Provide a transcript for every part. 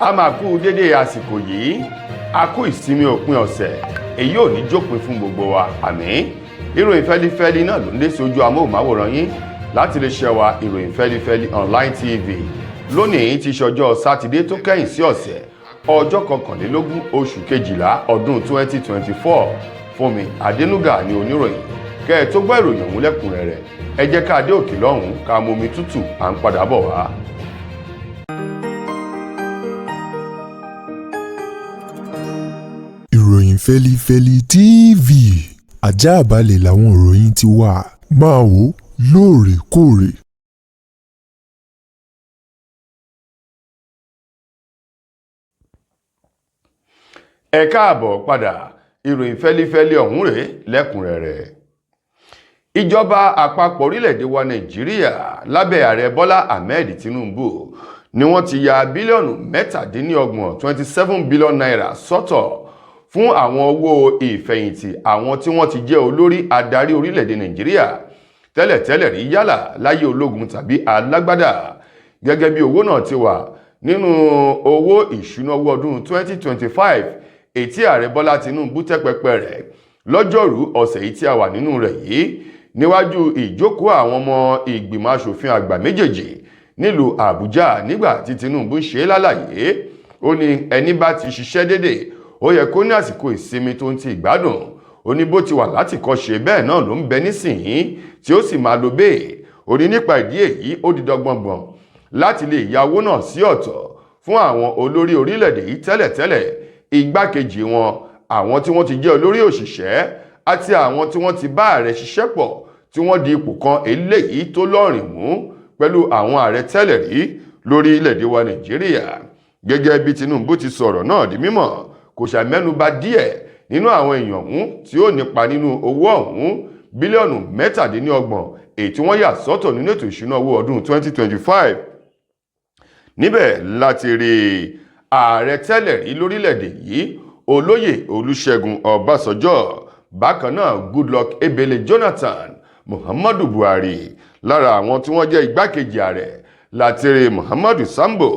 A máa kú dédé àsìkò yìí, a kú ìsinmi òpin ọ̀sẹ̀, èyí ò ní jópin fún gbogbo wa, àmín. Ìròyìn fẹ́lifẹ́li náà ló ń dé sí ojú amóhùnmáwòrán yín láti lè ṣe wa Ìròyìn Fẹ́lifẹ́li Online TV. Lónìí ti ṣọjọ́ Sátidé tó kẹ́yìn sí ọ̀sẹ̀, ọjọ́ 21 oṣù kejìlá ọdún 2024. Fúnmi Adénúgà ní oníròyìn. Kẹ́ ẹ tó gbọ́ ìròyìn ọ̀hún lẹ́kùnrẹ́rẹ́, ẹ jẹ́ ká dé òkè lọ́hùn-ún, ká momi tútù, à ń padà bọ̀ wá. Ìròyìn Fẹ́lifẹ́li TV, àjààbálẹ̀ làwọn ìròyìn ti wà, máa wò lóòrèkóòrè. Ẹ káàbọ̀ padà. Ìròyìn fẹ́lifẹ́li ọ̀hún rèé lẹ́kùnrẹ́rẹ́. Ìjọba àpapọ̀ orílẹ̀-èdè wa Nàìjíríà lábẹ́ ààrẹ Bọ́lá Ahmed Tinubu ni wọ́n ti ya bílíọ̀nù 27, ₦27 billion sọ́tọ̀ fún àwọn owó ìfẹ̀yìntì àwọn tí wọ́n ti jẹ́ olórí adarí orílẹ̀-èdè Nàìjíríà tẹ́lẹ̀tẹ́lẹ̀ rí, yálà láyé ológun tàbí alágbádá, gẹ́gẹ́ bí owó náà ti wà nínú owó ìṣúná owó ọdún 2025 ètí ààrẹ Bọ́lá Tinubu tẹ́ pẹpẹ rẹ̀ lọ́jọ́rú ọ̀sẹ̀ yìí tí a wà nínú rẹ̀ yìí, níwájú ìjókòó àwọn ọmọ ìgbìmọ̀ asòfin àgbà méjèèjì nílùú Àbújá. Nígbà tí Tinubu ń ṣe é lálàyé, ó ní ẹni bá ti ṣiṣẹ́ dédè, ó yẹ kó ní àsìkò ìsinmi tó ń ti ìgbádùn. Ó ní bó ti wà láti kọ́ ṣe, bẹ́ẹ̀ náà ló ń bẹ nísìnyí tí ó sì máa lo bẹ́ẹ̀. Ó ní nípa ìdí èyí, ó di dọ́gbọ̀ngbọ̀n láti lè ya owó náà sí ọ̀tọ̀ fún àwọn olórí orílẹ̀-èdè yìí tẹ́lẹ̀tẹ́lẹ̀, igbákejì wọn, àwọn tí wọ́n ti jẹ́ olórí òṣìṣẹ́ àti àwọn tí wọ́n ti bá ààrẹ ṣiṣẹ́ pọ̀ tí wọ́n di ipò kan eléyìí tó lọ́rìn mú pẹ̀lú àwọn ààrẹ tẹ́lẹ̀ rí lórílẹ̀-èdè wa Nàìjíríà. Gẹ́gẹ́ bí Tinubu ti sọ̀rọ̀ náà di mímọ̀, kò ṣàmẹ́nuba díẹ̀ nínú àwọn èèyàn ọ̀hún tí ó nípa nínú owó ọ̀hún, bílíọ̀nù 27 èyí tí wọ́n yà sọ́tọ̀ nínú ètò ìṣúná owó ọdún 2025. Níbẹ̀ láti rí ààrẹ tẹ́lẹ̀ rí lórílẹ̀-èdè yìí, Olóyè Olúṣẹ́gun Ọbásanjọ́, bákan náà Goodluck Ebele Jonathan, Muhammadu Buhari. Lára àwọn tí wọ́n jẹ́ igbákejì ààrẹ láti rí Muhammadu Sambo,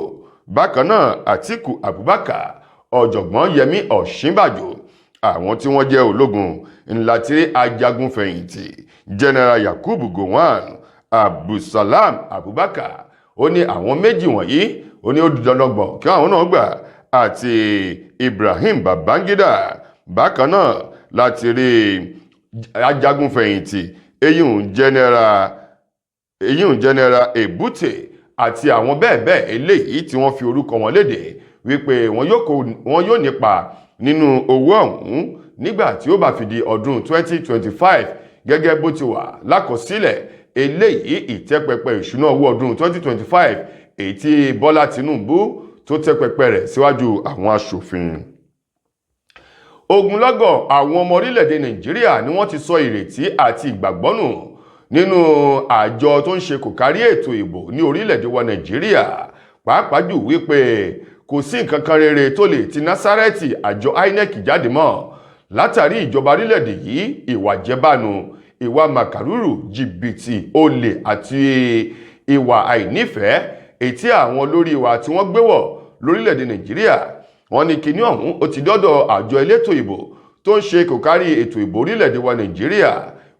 bákan náà Atiku Abubakar, ọ̀jọ̀gbọ́n Yẹmí Ọ̀ṣínbàjò. Àwọn tí wọ́n jẹ́ ológun ńlá tí ajagunfẹ̀yìntì General Yakubu Gowon, Abdulsalam Abubakar. Ó ní àwọn méjì wọ̀nyí, ó ní ó di dandan gbọ̀n kí àwọn náà gbà, àti Ibrahim Babangida. Bákan náà láti rí ajagunfẹ̀yìntì eyín General Ebute àti àwọn bẹ́ẹ̀ bẹ́ẹ̀ eléyìí tí wọ́n fi orúkọ wọn léde wípé wọ́n yóò nípa nínú owó ọ̀hún nígbà tí ó bá fi di ọdún 2025, gẹ́gẹ́ bó ti wà lákọsílẹ̀ eléyìí ìtẹ́pẹpẹ ìṣúná owó ọdún 2025 èyí tí Bọ́lá Tinubu tó tẹ́pẹpẹ rẹ̀ síwájú àwọn aṣòfin. Ogunlọ́gọ̀ àwọn ọmọ orílẹ̀-èdè Nàìjíríà ni wọ́n ti sọ ìrètí àti ìgbàgbọ́ nù nínú àjọ tó ń ṣe kò kárí ètò ìbò ní orílẹ̀-èdè wa Nàìjíríà, pàápàá jù wípé kò sí nǹkan kan rere tó lè ti Násárẹ́tì àjọ INEC jáde mọ́, látàrí ìjọba orílẹ̀-èdè yìí, ìwà jẹbánu, ìwà màkàrúrù, jìbìtì, olè àti ìwà àìnífẹ̀ẹ́ ètí àwọn olórí wa tí wọ́n gbé wọ̀ lórílẹ̀-èdè Nàìjíríà. Wọ́n ní kinní ọ̀hún ó ti dọ́dọ̀ àjọ elétò ìbò tó ń ṣe kò kárí ètò ìbò orílẹ̀-èdè wa Nàìjíríà,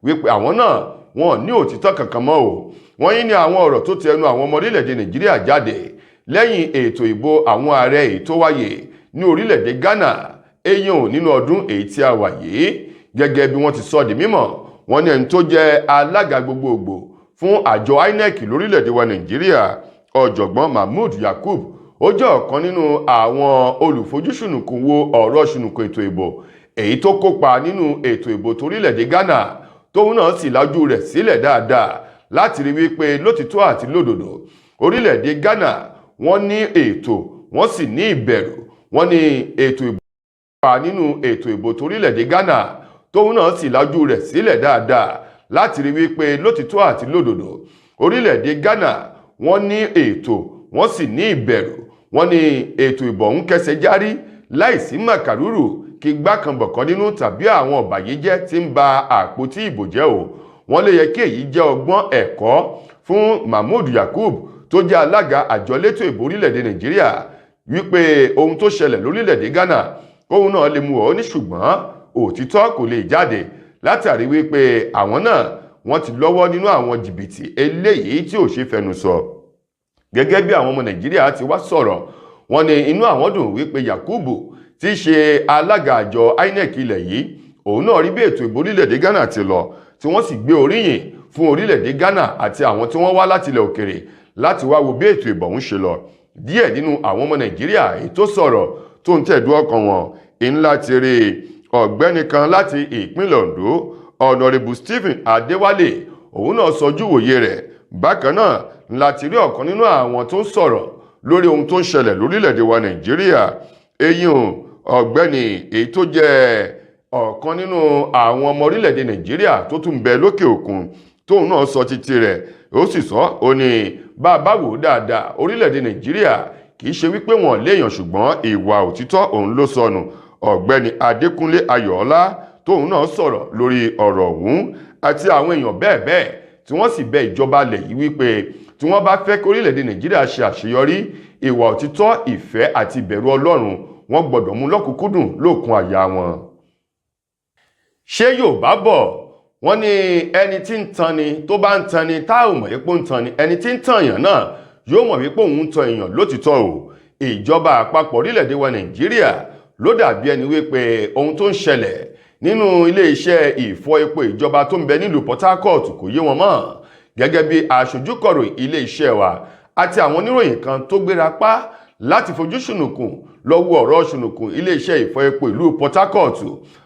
wípé àwọn náà wọn ò ní òtítọ́ kankan mọ́ o. Wọ́n yín ní àwọn ọ̀rọ̀ tó ti ẹnu àwọn ọmọ orílẹ̀-èdè Nàìjíríà jáde lẹ́yìn ètò ìbò àwọn ààrẹ èyí tó wáyé ní orílẹ̀-èdè Ghana eyín nínú ọdún èyí tí a wà yìí. Gẹ́gẹ́ bí wọ́n ti sọ di mímọ̀, wọ́n ní ẹni tó jẹ́ alága gbogbogbò fún àjọ INEC lórílẹ̀-èdè wa Nàìjíríà, ọ̀jọ̀gbọ́n Mahmood Yakub, ó jẹ́ ọ̀kan nínú àwọn olùfojúsùnùkùn wo ọ̀rọ̀ ṣùnùkùn ètò ìbò èyí tó kópa nínú ètò ìbò torílẹ̀-èdè Ghana, tóun náà sì lájú rẹ̀ sílẹ̀ dáadáa láti rí wípé lótìtọ́ àti lódodo orílẹ̀-èdè Ghana wọ́n ní ètò, wọ́n sì ní ìbẹ̀rù. Wọ́n ní ètò ìbò kópa nínú ètò ìbò torílẹ̀-èdè Ghana, tóun náà sì lájú rẹ̀ sílẹ̀ dáadáa láti rí wípé lótìtọ́ àti lódodo orílẹ̀-èdè Ghana wọ́n ní ètò, wọ́n sì ní ìbẹ̀rù. Wọ́n ní ètò ìbò ń kẹsẹ̀ járí láìsí màkàrúrù kí gbákanbọ̀kan nínú tàbí àwọn ọ̀bàyéjẹ́ tí ń ba àpótí ìbò jẹ́ o. Wọ́n lè yẹ kí èyí jẹ́ ọgbọ́n ẹ̀kọ́ fún Mahmood Yakub tó jẹ́ alága àjọ elétò ìbò orílẹ̀-èdè Nàìjíríà. Wípé ohun tó ṣẹlẹ̀ lórílẹ̀‐èdè Ghana kóun náà lè mú ọ ní, ṣùgbọ́n òtítọ́ kò lè jáde látàrí wípé àwọn náà wọ́n ti lọ́wọ́ nínú àwọn jìbìtì eléyìí tí ò ṣe fẹnu sọ. Gẹ́gẹ́ bí àwọn ọmọ Nàìjíríà ti wá sọ̀rọ̀, wọ́n ní inú àwọn dùn wípé Yakubu tí í ṣe alága àjọ INEC ilẹ̀ yìí, òun náà rí bí ètò ìbò orílẹ̀-èdè Ghana ti lọ, tí wọ́n sì gbé oríyìn fún orílẹ̀-èdè Ghana àti àwọn tí wọ́n wá láti ilẹ̀ òkèrè láti wá wo bí ètò ìbò ọ̀hún ṣe lọ. Díẹ̀ nínú àwọn ọmọ Nàìjíríà èyí tó sọ̀rọ̀ tó ń tẹ̀dú ọkàn wọn ńlá ti rí ọ̀gbẹ́ni kan láti ìpínlẹ̀ Ondo, Honourable Stephen Adéwálé, òun náà sọjú wòye rẹ̀. Bákan náà láti rí ọ̀kan nínú àwọn tó ń sọ̀rọ̀ lórí ohun tó ń ṣẹlẹ̀ lórílẹ̀‐èdè wa Nàìjíríà, eyín ọ̀gbẹ́ni èyí tó jẹ́ ọ̀kan nínú àwọn ọmọ orílẹ̀‐èdè Nàìjíríà tó tún bẹ lókè òkun, tóun náà sọ títí rẹ̀. Ó sì sọ, ó ní bá a bá wò ó dáadáa, orílẹ̀‐èdè Nàìjíríà kì í ṣe wípé wọ́n léèyàn, ṣùgbọ́n ìwà òtítọ́ òun ló sọnù. Ọ̀gbẹ́ni Adékúnlé Ayọ̀ọ́lá, tóun náà sọ̀rọ̀ lórí ọ̀rọ̀ ọ̀hún, àti àwọn èèyàn bẹ́ẹ̀ bẹ́ẹ̀ tí wọ́n sì bẹ ìjọba lẹ̀ yìí wípé tí wọ́n bá fẹ́ kí orílẹ̀-èdè Nàìjíríà ṣe àṣeyọrí, ìwà òtítọ́, ìfẹ́ àti ìbẹ̀rù Ọlọ́run, wọ́n gbọ́dọ̀ mú lọ́kùnkúndùn lókun àyà wọn. Ṣé Yorùbá bọ̀, wọ́n ní ẹni tí ń tan ni, tó bá ń tan ni tá ò mọ̀ epo ń tan ni, ẹni tí ń tan èèyàn náà yóò mọ̀ wípé òun ń tan èèyàn lótìtọ́ o. Ìjọba àpapọ̀ orílẹ̀-èdè wa Nàìjíríà ló dàbí ẹni wípé ohun tó ń ṣẹlẹ̀ nínú iléeṣẹ́ ìfọ epo ìjọba tó ń bẹ nílùú Port Harcourt kò yé wọn mọ́. Gẹ́gẹ́ bí aṣojúkọ̀ròyìn iléeṣẹ́ wa àti àwọn oníròyìn kan tó gbéra pa láti fojú ṣùnùkùn lọ́wọ́ ọ̀rọ̀ ṣùnùkùn iléeṣẹ́ ìfọ epo ìlú Port Harcourt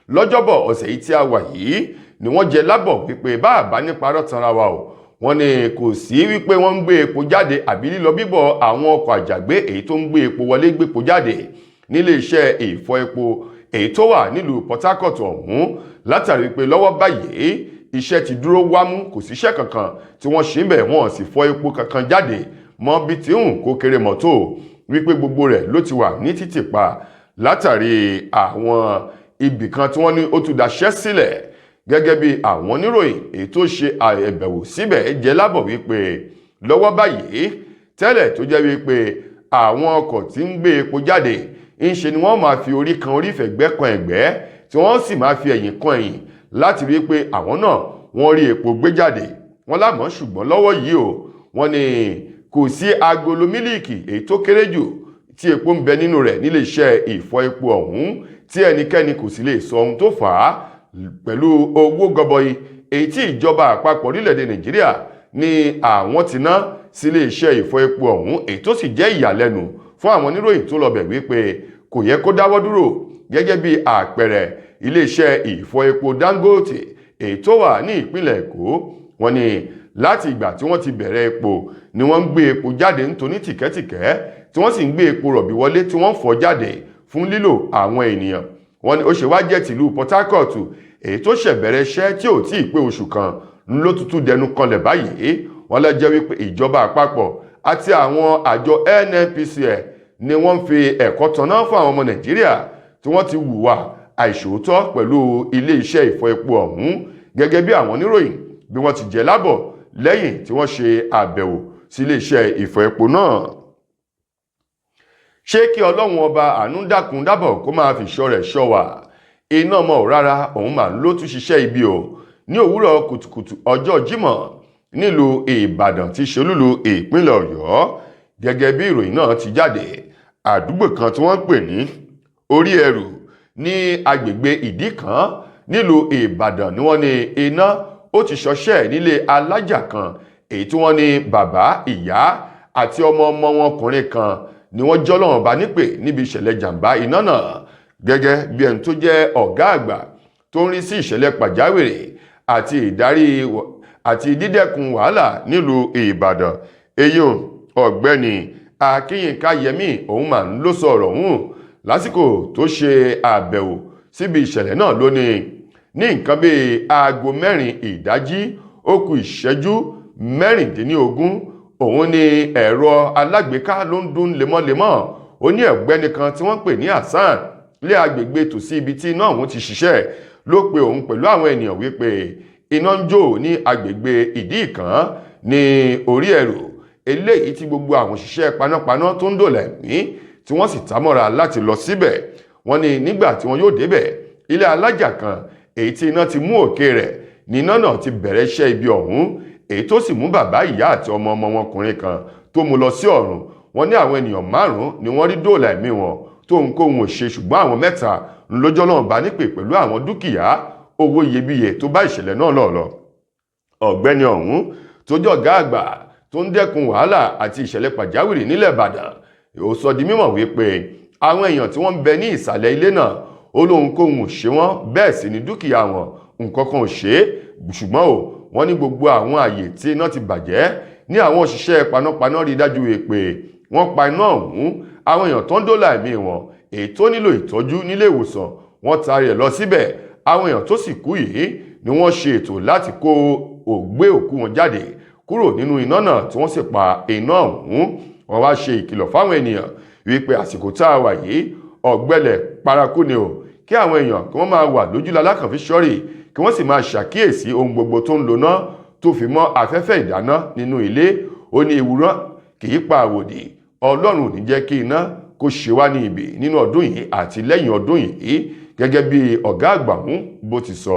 lọ́jọ́bọ̀ ọ̀sẹ̀ yìí tí a wà yìí, ni wọ́n jẹ lábọ̀ wípé bá a bá nípa arọ́ tanra wa o, wọ́n ní kò sí wípé wọ́n ń gbé epo jáde àbí lílọ bíbọ̀ àwọn ọkọ̀ àjàgbé èyí tó ń gbé epo wọlé, gbépo jáde nílé iṣẹ́ ìfọ epo èyí tó wà nílùú Port Harcourt ọ̀hún, látàrí pé lọ́wọ́ báyìí iṣẹ́ ti dúró wámú, kò síṣẹ́ kankan tí wọ́n ṣe ń bẹ̀, wọ́n sì fọ epo kankan jáde mọ́ bí tí ń kó kéré mọ́tò, wípé gbogbo rẹ̀ ló ti wà ní títì pa látàrí àwọn ibì kan tí wọ́n ní ó tún daṣẹ́ sílẹ̀. Gẹ́gẹ́ bí àwọn oníròyìn èyí tó ṣe àbẹ̀wò síbẹ̀ jẹ́ lábọ̀ wípé lọ́wọ́ báyìí, tẹ́lẹ̀ tó jẹ́ wípé àwọn ọkọ̀ tí ń gbé epo jáde, ń ṣe ni wọ́n máa fi orí kan orí, fẹ̀gbẹ́ kan ẹ̀gbẹ́, tí wọ́n sì máa fi ẹ̀yìn kan ẹ̀yìn láti rí pé àwọn náà wọ́n rí epo gbé jáde. Wọ́n lámọ̀, ṣùgbọ́n lọ́wọ́ yìí o, wọ́n ní kò sí agolo mílíìkì èyí tó kéré jù tí epo ń bẹ nínú rẹ̀ nílé iṣẹ́ ìfọ epo ọ̀hún, tí ẹnikẹ́ni kò sì lè sọ ohun tó fà á pẹ̀lú owó gọbọi èyí tí ìjọba àpapọ̀ orílẹ̀-èdè Nàìjíríà ní àwọn ti ná sílé iṣẹ́ ìfọ epo ọ̀hún, èyí tó sì jẹ́ ìyàlẹ́nu fún àwọn oníròyìn tó lọ bẹ̀ wípé kò yẹ kó dáwọ́ dúró. Gẹ́gẹ́ bí àpẹẹrẹ, iléeṣẹ́ ìfọ epo Dangote èyí tó wà ní ìpínlẹ̀ Èkó, wọ́n ní láti ìgbà tí wọ́n ti bẹ̀rẹ̀ epo ni wọ́n ń gbé epo jáde nítorí tìkẹ́tìkẹ́, tí wọ́n sì ń gbé epo rọ̀bì wọlé, tí wọ́n ń fọ́ jáde fún lílò àwọn ènìyàn. Wọ́n ní ó ṣe wá jẹ́ tìlú Port Harcourt èyí tó ṣẹ̀ bẹ̀rẹ̀ iṣẹ́ tí ò tí ì pé oṣù kan ló tuntun dẹnu kanlẹ̀ báyìí? Wọ́n lọ jẹ́ wípé ìjọba àpapọ̀ àti àwọn àjọ NNPCL ni wọ́n ń fi ẹ̀kọ́ tanná fún àwọn ọmọ Nàìjíríà tí wọ́n ti hùwà àìṣòótọ́ pẹ̀lú ilé-iṣẹ́ ìfọ epo ọ̀hún, gẹ́gẹ́ bí àwọn oníròyìn bí wọ́n ti jẹ́ lábọ̀ lẹ́yìn tí wọ́n ṣe àbẹ̀wò sí ilé-iṣẹ́ ìfọ epo náà. Ṣé kí Ọlọ́run ọba àánú dákun dábọ̀ kó máa fi ṣọ́ rẹ̀ ṣọ́ wa. Iná ọmọ ò rárá, òun mà ló tún ṣiṣẹ́ ibi o. Ní òwúrọ̀ kùtùkùtù ọjọ́ Jímọ̀ nílùú Ìbàdàn tí ṣolúlu ìpínlẹ̀ Ọ̀yọ́, gẹ́gẹ́ bí ìròyìn náà ti jáde, àdúgbò kan tí wọ́n ń pè ní Orí Ẹrù ní agbègbè Ìdí kan nílùú Ìbàdàn ni wọ́n ní iná ó ti ṣọṣẹ́ nílé alájà kan, èyí tí wọ́n ní bàbá, ìyá àti ọmọ ọmọ wọn ọkùnrin kan ni wọ́n jọ́lọ́run bá nípè níbi ìṣẹ̀lẹ̀ jàǹbá iná náà. Gẹ́gẹ́ bí ẹni tó jẹ́ ọ̀gá àgbà tó ń rí sí ìṣẹ̀lẹ̀ pàjáwìrì àti ìdarí àti dídẹ́kun wàhálà nílùú Ìbàdàn, eyín ọ̀gbẹ́ni Akínyìnká Yẹmí, òun mà ń ló sọ̀rọ̀ ọ̀hún lásìkò tó ṣe àbẹ̀wò síbi ìṣẹ̀lẹ̀ náà lónìí. Ní nǹkan bíi aago 4 ìdájí ó kù ìṣẹ́jú 16, òun ni ẹ̀rọ alágbèéká ló ń dún lemọ́lemọ́. Ó ní ọ̀gbẹ́ni kan tí wọ́n pè ní Hasan lé agbègbè tòsí ibi tí iná òun ti ṣiṣẹ́ ló pe òun pẹ̀lú àwọn ènìyàn wípé iná ń jó ní agbègbè Ìdí Ìkàn ní Orí Ẹ̀rù, eléyìí tí gbogbo àwọn òṣìṣẹ́ panápaná tó ń dòlà ẹ̀mí. tí wọ́n sì támọ́ra láti lọ síbẹ̀. Wọ́n ní nígbà tí wọ́n yóò débẹ̀, ilé alájà kan èyí tí iná ti mú òkè rẹ̀ ní iná náà ti bẹ̀rẹ̀ iṣẹ́ ibi ọ̀hún, èyí tó sì mú bàbá, ìyá àti ọmọ ọmọ wọn ọkùnrin kan tó mú lọ sí ọ̀run. Wọ́n ní àwọn ènìyàn márùn-ún ni wọ́n rí dóòlà ẹ̀mí wọn tó ń kó wọn ò ṣe, ṣùgbọ́n àwọn mẹ́ta ńlọ́jọ́ náà bá nípè pẹ̀lú àwọn dúkìá owó iyebíye tó bá ìṣẹ̀lẹ̀ náà lọ lọ. Ọ̀gbẹ́ni ọ̀hún tó jẹ́ ọ̀gá àgbà tó ń dẹ́kun wàhálà àti ìṣẹ̀lẹ̀ pàjáwìrì nílẹ̀ Ìbàdàn, ó sọ di mímọ̀ wípé àwọn èèyàn tí wọ́n ń bẹ ní ìsàlẹ̀ ilé náà, ó lóun kóhun ò ṣe wọ́n, bẹ́ẹ̀ sì ni dúkìá wọn nǹkan kan ò ṣe é. Ṣùgbọ́n o, wọ́n ní gbogbo àwọn àyè tí iná ti bàjẹ́ ní àwọn òṣìṣẹ́ panápaná rí dájú pé wọ́n pa iná ọ̀hún. Àwọn èèyàn tó ń dóòlà ẹ̀mí wọn, èyí tó nílò ìtọ́jú nílé ìwòsàn, wọ́n taari ẹ̀ lọ síbẹ̀. Àwọn èèyàn tó sì kú yìí ni wọ́n ṣe ètò láti kó ògbé òkú wọn jáde kúrò nínú iná náà tí wọ́n sì pa iná ọ̀hún. Wọ́n wá ṣe ìkìlọ̀ fáwọn ènìyàn wípé àsìkò tá a wà yìí, ọ̀gbẹlẹ̀ paraku ni o, kí àwọn èèyàn kí wọ́n máa wà lójúlá lákànfí sọ́rì, kí wọ́n sì máa ṣàkíyèsí ohun gbogbo tó ń loná tó fi mọ́ afẹ́fẹ́ ìdáná nínú ilé. Ó ní ìwúrọ̀ kì í pa àwòdì, Ọlọ́run ò ní jẹ́ kí iná kó ṣe wá ní ibi nínú ọdún yìí àti lẹ́yìn ọdún yìí, gẹ́gẹ́ bí ọ̀gá àgbà ọ̀hún bó ti sọ.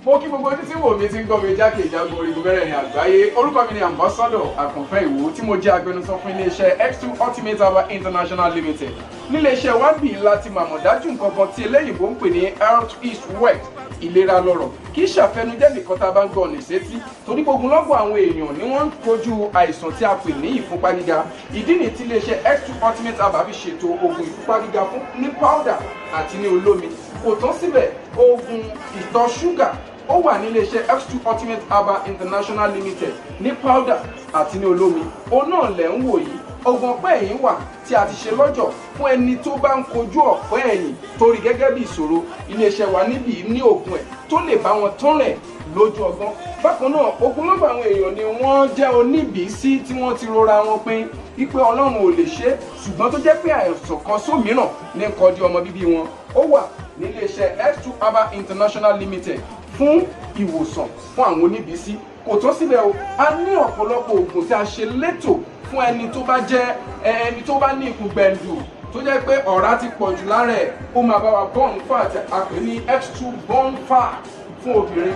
Mo kí gbogbo ojú tí wò mí, tí ń gbọ́ mi jákèjádò orígun mẹ́rẹ̀ẹ̀rin àgbáyé. Orúkọ mi ni Ambassador Àkànfẹ́ Ìwò, tí mo jẹ́ agbẹnusọ fún iléeṣẹ́ X2 Ultimate Herbal International Limited. Níléeṣẹ́ wa bì láti màmọ̀ dájú nǹkan kan tí eléyìnbó ń pè ní health is wealth, ìlera lọ́rọ̀. Kì í ṣàfẹnujẹ́ nìkan tá a bá ń gbọ́ ọ̀nà sétí, torí gbogbo lọ́gbọ̀n àwọn èèyàn ni wọ́n ń kojú àìsàn tí a pè ní ìfúnpá gíga. Ìdí nìyí tí iléeṣẹ́ X2 Ultimate Herbal fi ṣètò oògùn ìfúnpá gíga fún ní powder àti ní olómi. Kò tán síbẹ̀, oògùn ìtọ̀ ṣúgà ó wà ní iléeṣẹ́ X2 Ultimate Herbal International Limited ní powder àti ní olómi. Òun náà lẹ̀ ń wò yìí. Oògùn ọ̀pẹ́ ẹ̀yìn wà tí a ti ṣe lọ́jọ̀ fún ẹni tó bá ń kojú ọ̀pẹ́ ẹ̀yìn torí gẹ́gẹ́ bí ìṣòro. Iléeṣẹ́ wa níbí ní oògùn ẹ̀ tó lè bá wọn tán rẹ̀ lójú ọgbọ́n. Bákan náà, ogunlọ́gọ̀ àwọn èèyàn ni wọ́n jẹ́ oníbìísí tí wọ́n ti rora wọn pin wípé Ọlọ́run ò lè ṣe é, ṣùgbọ́n tó jẹ́ pé àìsàn kan sómìíràn ní nǹkan di ọmọ bíbí wọn. Ó wà níléeṣẹ́ X2 Herbal International Limited fún ìwòsàn fún àwọn oníbìísí. Kò tán síbẹ̀ o, a ní ọ̀pọ̀lọpọ̀ oògùn tí a ṣe létò fún ẹni tó bá jẹ́ ẹni tó bá ní ikùn gbẹ̀ǹdù, tó jẹ́ pé ọ̀rá ti pọ̀ jù lára ẹ̀. Ó máa bá wa burn fat, a pè ní X2 burn fat fún obìnrin.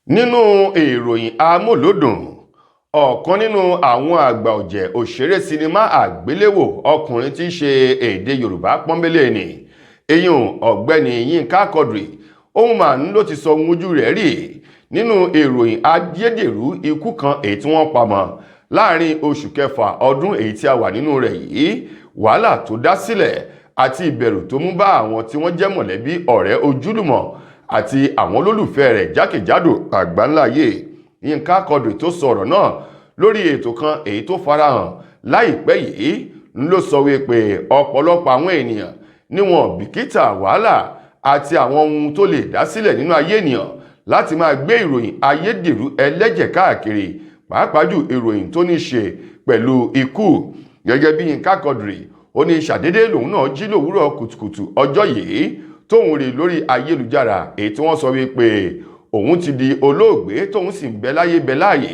Nínú ìròyìn amúlùúdùn, ọ̀kan nínú àwọn àgbà ọ̀jẹ̀ òṣèré sinimá àgbéléwò ọkùnrin tí í ṣe èdè Yorùbá pọ́nbélé ni eyín, Ọ̀gbẹ́ni Yínká Quadri, òun mà ń ló ti sọ ohun ojú rẹ̀ rí nínú ìròyìn ayédèrú ikú kan èyí tí wọ́n pamọ́ láàrin oṣù kẹfà ọdún èyí tí a wà nínú rẹ̀ yìí, wàhálà tó dá sílẹ̀ àti ìbẹ̀rù tó mú bá àwọn tí wọ́n jẹ́ mọ̀lẹ́bí, ọ̀rẹ́, ojúlùmọ̀ àti àwọn olólùfẹ́ rẹ̀ jákèjádò àgbáńláyé. Yínká Quadri tó sọ̀rọ̀ náà lórí ètò kan èyí tó farahàn láìpẹ́ yìí ló sọ wípé ọ̀pọ̀lọpọ̀ àwọn ènìyàn ní wọn bìkítà wàhálà àti àwọn ohun tó lè dá sílẹ̀ nínú ayé ènìyàn láti máa gbé ìròyìn ayédèrú ẹlẹ́jẹ̀ káàkiri, pàápàá jù ìròyìn tó ní ṣe pẹ̀lú ikú. Gẹ́gẹ́ bí Yínká Quadri, ó ní ṣàdédé lòun náà jí lòwúrọ̀ kùtùkùtù ọjọ́ yìí tóun rí lórí ayélujára èyí tí wọ́n sọ wípé òun ti di olóògbé, tóun sì ń bẹ láyé, bẹ láàyè.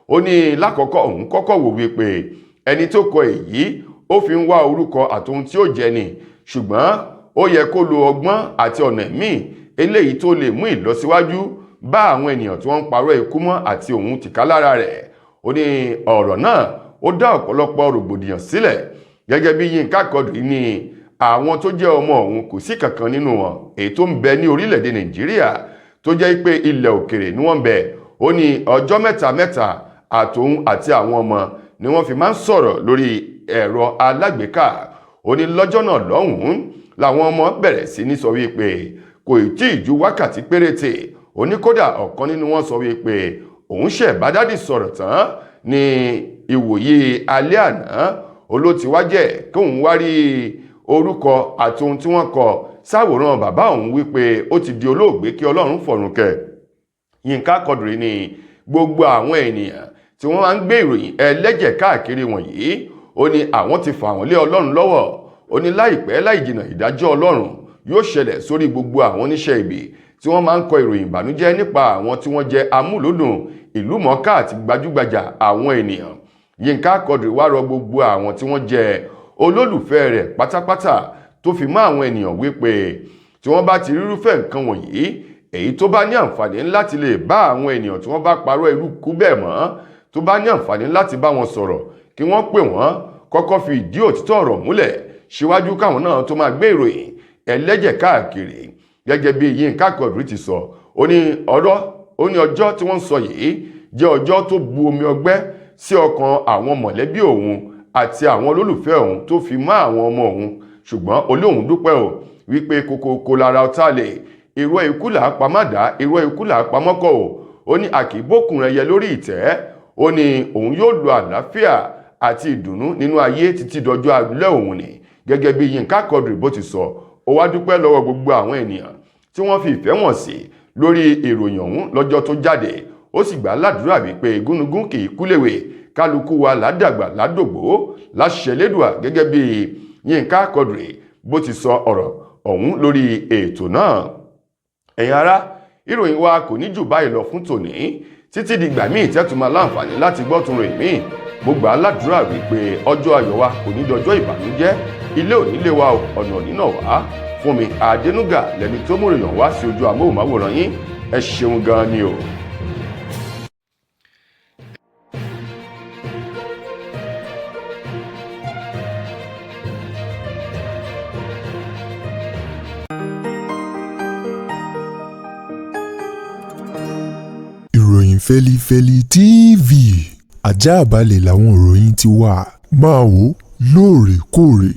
Ó ní lákọ̀ọ́kọ́ òun kọ́kọ́ wò wípé ẹni tó kọ èyí, ó fi ń wá orúkọ àtohun tí ó jẹ ni, ṣùgbọ́n ó yẹ kó lo ọgbọ́n àti ọ̀nà míì eléyìí tó lè mú ìlọsíwájú bá àwọn ènìyàn tí wọ́n ń parọ́ ikú mọ́ àti òun tìkálára rẹ̀. Ó ní ọ̀rọ̀ náà ó dá ọ̀pọ̀lọpọ̀ rògbòdìyàn sílẹ̀. Gẹ́gẹ́ bí Yínká Quadri ní àwọn tó jẹ́ ọmọ òun, kò sí kankan nínú wọn èyí tó ń bẹ ní orílẹ̀-èdè Nàìjíríà, tó jẹ́ pé ilẹ̀ òkèrè ni wọ́n ń bẹ. Ó ní ọjọ́ mẹ́ta mẹ́ta àtòun àti àwọn ọmọ ni wọ́n fi máa ń sọ̀rọ̀ lórí ẹ̀rọ alágbèéká. Ó ní lọ́jọ́ náà lọ́hùn-ún làwọn ọmọ bẹ̀rẹ̀ sí ní sọ wípé kò tí ì ju wákàtí péréte. Ó ní kódà ọ̀kan nínú wọn sọ wípé òun ṣẹ̀ bá daddy sọ̀rọ̀ tán ní ìwòye alẹ́ àná, olótiwájẹ́ kóun wá rí orúkọ àti ohun tí wọ́n kọ sáwòrán bàbá òun wípé ó ti di olóògbé, kí Ọlọ́run fọ̀run kẹ́. Yínká Quadri ní gbogbo àwọn ènìyàn tí wọ́n máa ń gbé ìròyìn ẹlẹ́jẹ̀ káàkiri wọ̀nyí, ó ní àwọn ti fà wọ́n lé Ọlọ́run lọ́wọ́. Ó ní láìpẹ́ láì jìnnà, ìdájọ́ Ọlọ́run yóò ṣẹlẹ̀ sórí gbogbo àwọn oníṣẹ́ ibi tí wọ́n máa ń kọ ìròyìn ìbànújẹ́ nípa àwọn tí wọ́n jẹ́ amúlòdùn, ìlú mọ̀ọ́ká àti gbajúgbajà àwọn ènìyàn. Yínká Quadri wá rọ gbogbo àwọn tí wọ́n jẹ́ Olólùfẹ́ rẹ̀ pátápátá tó fi mọ́ àwọn ènìyàn wípé tí wọ́n bá ti rírúfẹ́ nǹkan wọ̀nyí, èyí tó bá ní àǹfààní láti lè bá àwọn ènìyàn tí wọ́n bá parọ́ irú kú bẹ́ẹ̀ mọ́, tó bá ní àǹfààní láti bá wọn sọ̀rọ̀, kí wọ́n pè wọ́n, kọ́kọ́ fi ìdí òtítọ́ ọ̀rọ̀ múlẹ̀ síwájú káwọn náà tó máa gbé ìròyìn ẹlẹ́jẹ̀ káàkiri. Gẹ́gẹ́ bí Yínká Quadri ti sọ, ó ní ọ̀rọ̀, ó ní ọjọ́ tí wọ́n ń sọ yìí jẹ́ ọjọ́ tó bu omi ọgbẹ́ sí ọkàn àwọn mọ̀lẹ́bí òun àti àwọn olólùfẹ́ òun tó fi mọ́ àwọn ọmọ òun. Ṣùgbọ́n olóhùn dúpẹ́ o wípé kókókó lára ọ̀tá lè irọ́ ikú là á pamádà, irọ́ ikú là á pamọ́kọ̀ o. Ó ní àkìbókùn rẹ̀ yẹ lórí ìtẹ́. Ó ní òun yóò lo àlàáfíà àti ìdùnnú nínú ayé títí dọjọ́ alẹ́ òun ni. Gẹ́gẹ́ bí Yínká Quadri bó ti sọ, ó wá dúpẹ́ lọ́wọ́ gbogbo àwọn ènìyàn tí wọ́n fi ìfẹ́ wọn sí lórí ìròyìn ọ̀hún lọ́jọ́ tó jáde. Ó sì gbà ládùúrà wípé gúnugún kì í kúlèwé, kálukú wa ládàgbà ládògbò láṣẹ lédùà. Gẹ́gẹ́ bí Yínká Quadri bó ti sọ ọ̀rọ̀ ọ̀hún lórí ètò náà. Ẹ̀yin ará, ìròyìn wa kò ní jù báyìí lọ fún tòní. Títí dìgbà míì tẹ́tù máa láǹfààní láti gbọ́ tún ròyìn míì, mo gbà á ládùúrà wípé ọjọ́ ayọ̀ wa kò ní dọjọ́ ìbànújẹ́. Ilé ò ní lé wa, ọ̀nà ò ní nà wá. Fún mi Adénúgà lẹni tó mú ìròyìn wá sí ojú amóhùnmáwòrán yín. Ẹ ṣeun gan ni o. Ìròyìn Fẹ́lifẹ́li TV, àjààbalẹ̀ làwọn ìròyìn ti wà. Máa wò lóòrèkóòrè.